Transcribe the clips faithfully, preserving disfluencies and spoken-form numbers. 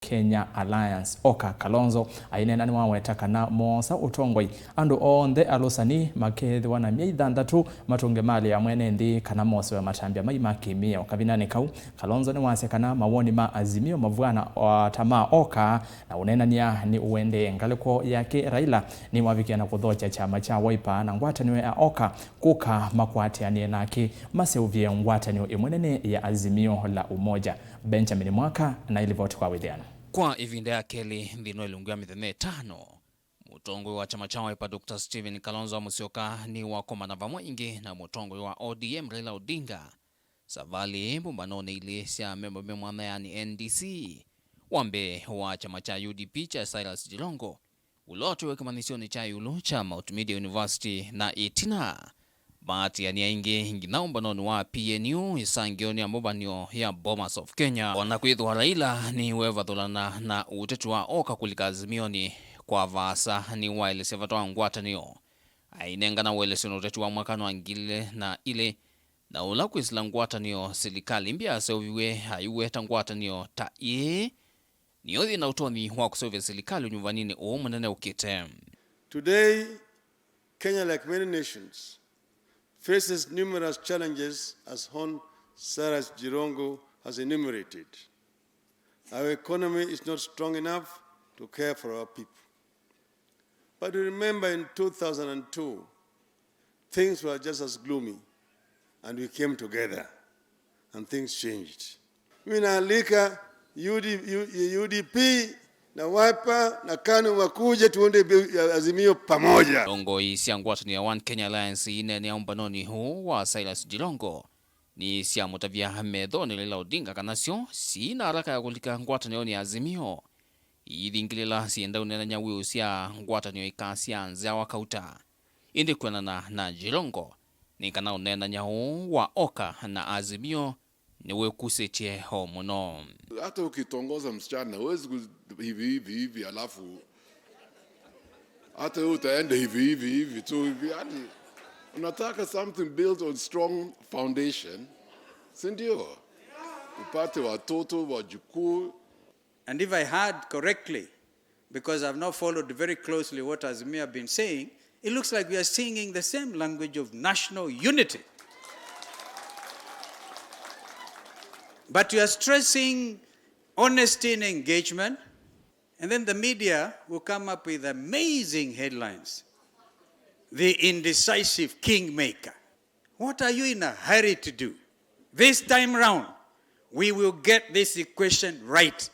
Kenya Alliance, Oka Kalonzo, aineena nĩwaweta kana moosa ũtongoi, andũ onthe alũsani makeethĩwa na myei thanthatũ matũnge malĩ ya mwene nthĩ kana mosewe matambya mai ma kĩmĩao. Kavindanĩ kau, Kalonzo nĩwasya kana mawoni ma Azimio mavw'ana o ta ma Oka, na ũneenany'a nĩ ũendee ngalĩko yake Raila nĩwavikĩa na kũthokya kyama kya Wiper na ngwatanĩo ya Oka kũka makwatĩanĩe nake maseũvye ngwatanĩo ĩmwe nene ya Azimio la Umoja. Benjamin Mwaka na ĩlivoti kwa wĩthĩano. Kwa ĩvinda ya kelĩ nthĩnĩ wa ĩlungu ya mĩthenya ĩtano, mũtongoi wa kyama kya Wiper Doctor Stephen Kalonzo Musyoka nĩwakomana vamwe ĩngĩ na mũtongoi wa O D M Raila Odinga. Savalĩ ĩĩ mbũmbanonĩ ilĩ sya memba me mwanya, yani N D C, wa mbee wa kyama kya U D P kya Silas Jirongo, ũla watwĩwe kĩmanyĩsyonĩ kya ĩũlũ kya Mount Media University, na ĩtina maatĩanĩa ĩngĩ nginya ũmbanonĩ wa P N U ĩsangĩonĩ ya mbũmbanĩo ya Bomas of Kenya. O na kwĩthĩwa Raila nĩweevathũlana na ũteti wa Oka kũlika Azimionĩ kwa vaasa, nĩwaelesya vata wa ngwatanĩo. Ainengana ũelesyo na ũteti wa mwakanĩ wa ngili ilĩ na ilĩ, na ũla kwĩsĩla ngwatanĩo silikalĩ mbya yaseũviw'e aiweta ngwatanĩo ta ĩĩ nĩyo yĩ na ũtonyi wa kũseũvya silikalĩ ũnyuvaninĩ ũũ mũnene ũkĩte. Today, Kenya, like many nations, faces numerous challenges, as Hon Cyrus Jirongo has enumerated. Our economy is not strong enough to care for our people. But we remember in two thousand and two, things were just as gloomy, and we came together, and things changed. Mimi naalika U D, U-, U D P na Wiper na kanu wakuje tuunde bi-, Azimio pamoja. Ndongoi sya ngwatanĩo ya One Kenya Alliance ineenea ũmbanonĩ ũũ wa Silas Jirongo nĩsyamũtavya methonĩ Raila Odinga kana syo sina haraka ya kũlika ngwatanĩonĩ ya Azimio. Ithingilĩla syenda ũneenany'a wĩũsya ngwatanĩo ikasya nzĩa wa kauta. Ĩndĩ kwĩanana na Jirongo, nĩ kana ũneenany'a ũũ wa Oka na Azimio nĩwĩkusĩtye o mũno. Hata ukitongoza msichana, huwezi ku-, hivi, hivi, hivi, alafu hata wewe utaenda hivi, hivi, hivi tu, hivi, yani, unataka something built on strong foundation, si ndio? Upate watoto, wajukuu. And if I heard correctly, because I've not followed very closely what Azimio have been saying, it looks like we are singing the same language of national unity. But you are stressing honesty in engagement, and then the media will come up with amazing headlines. The indecisive kingmaker. What are you in a hurry to do? This time round, we will get this equation right.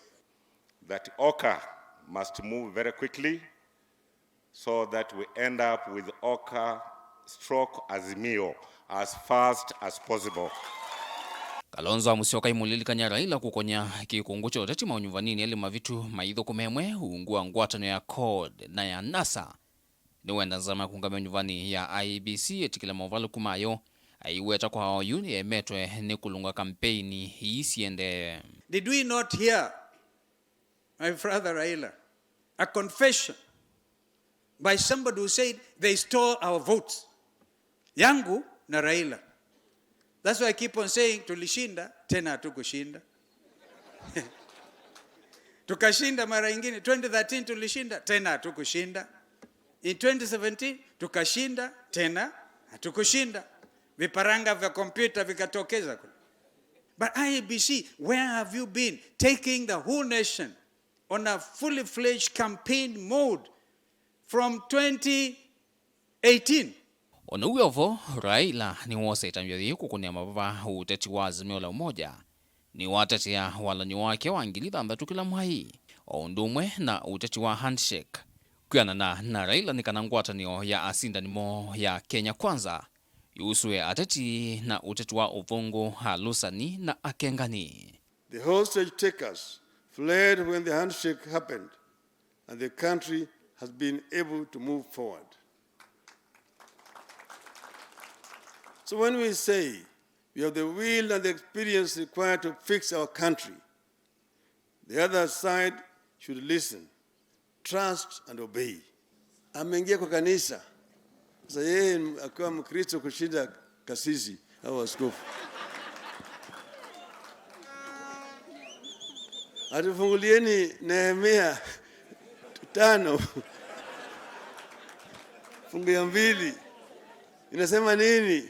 That Oka must move very quickly so that we end up with Oka stroke Azimio as fast as possible. Kalonzo Musyoka aimũlilikany'a Raila kũkony'a kĩkũngũ kya ũteti maunyuvaninĩ elĩ mavitu maithũkũme ĩmwe ungu wa ngwatanĩo ya CORD na ya NASA. Nĩwenda nzama ya kũũngamĩa nyuvanĩ ya I E B C ĩtĩkĩle movalũku mayo, aiweta kwa oyu nĩyemetwe nĩ kũlũnga kampeini ii siendee. Did we not hear, my brother Raila, a confession by somebody who said they stole our votes? Yangu na Raila. That's why I keep on saying, tulishinda, tena hatukushinda. Tukashinda mara ingine, twenty thirteen tulishinda, tena hatukushinda. In twenty seventeen tukashinda, tena hatukushinda. Viparanga vya kompyuta vikatokeza kule. But I E B C, where have you been taking the whole nation on a fully fledged campaign mode from twenty eighteen? O na ũu wĩ o vo, Raila nĩwosa ĩtambya yĩĩ kũkũnĩa mavava ũteti wa Azimio la Umoja. Nĩwatetea walany'o wake wa ngili thanthatũ kĩla mwai, o ũndũ ũmwe na ũteti wa handshake. Kwĩanana na Raila, nĩ kana ngwatanĩo ya asindani moo ya Kenya Kwanza yusũe ateti na ũteti wa ũvũngũ, alũsani na akengani. The hostage takers fled when the handshake happened, and the country has been able to move forward. So when we say we have the will and the experience required to fix our country, the other side should listen, trust and obey. Ameingia kwa kanisa. Sasa yeye akiwa Mkristo kushinda kasisi au askofu. Ati fungulieni Nehemia tano fungu ya mbili. Inasema nini?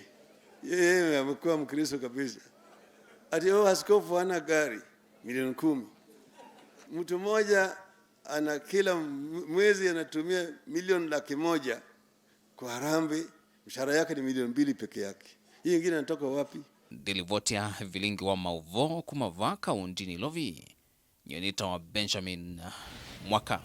Yeye amekuwa Mkristo kabisa. Ati, "Oh, askofu hana gari, milioni kumi." Mtu mmoja ana kila m-, mwezi anatumia milioni laki moja kwa harambee, mshahara yake ni milioni mbili peke yake. Hii ingine inatoka wapi? Ndilivoti ya vilingi wa mauvoo kuma vaa kaundini Lovi. Nyie nĩtawa Benjamin Mwaka.